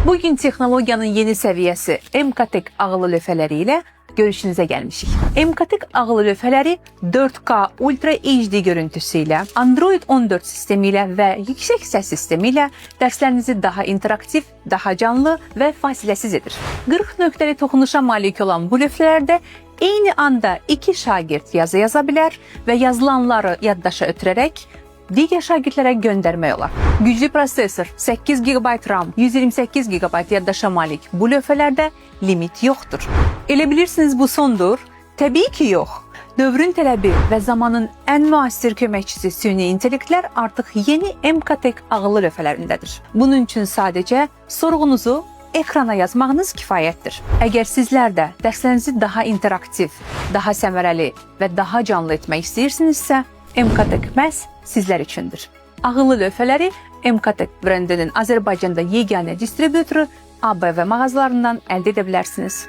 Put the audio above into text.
Bugün texnologiyanın yeni səviyyəsi MKTEK ağıllı lövhələri ilə görüşünüzə gəlmişik. MKTEK ağıllı lövhələri 4K Ultra HD görüntüsü ilə, Android 14 sistemi ilə və yüksək səs sistemi ilə dərslərinizi daha interaktiv, daha canlı və fasiləsiz edir. 40 nöqtəli toxunuşa malik olan bu lövhələrdə eyni anda iki şagird yazı yaza bilər və yazılanları yaddaşa ötürərək digər şagirdlərə göndərmək olar. Güclü prosesor, 8 GB RAM, 128 GB yaddaşa malik bu lövhələrdə limit yoxdur. Elə bilirsiniz bu sondur? Təbii ki, yox. Dövrün tələbi və zamanın ən müasir köməkçisi süni intellektlər artıq yeni MKTEK ağıllı lövhələrindədir. Bunun üçün sadəcə sorğunuzu ekrana yazmağınız kifayətdir. Əgər sizlər də dərslərinizi daha interaktiv, daha səmərəli və daha canlı etmək istəyirsinizsə, MKTEK məhz sizlər üçündür. Ağıllı lövhələri MKTEK brendinin Azərbaycanda yeganə distribyutoru ABV mağazalarından əldə edə bilərsiniz.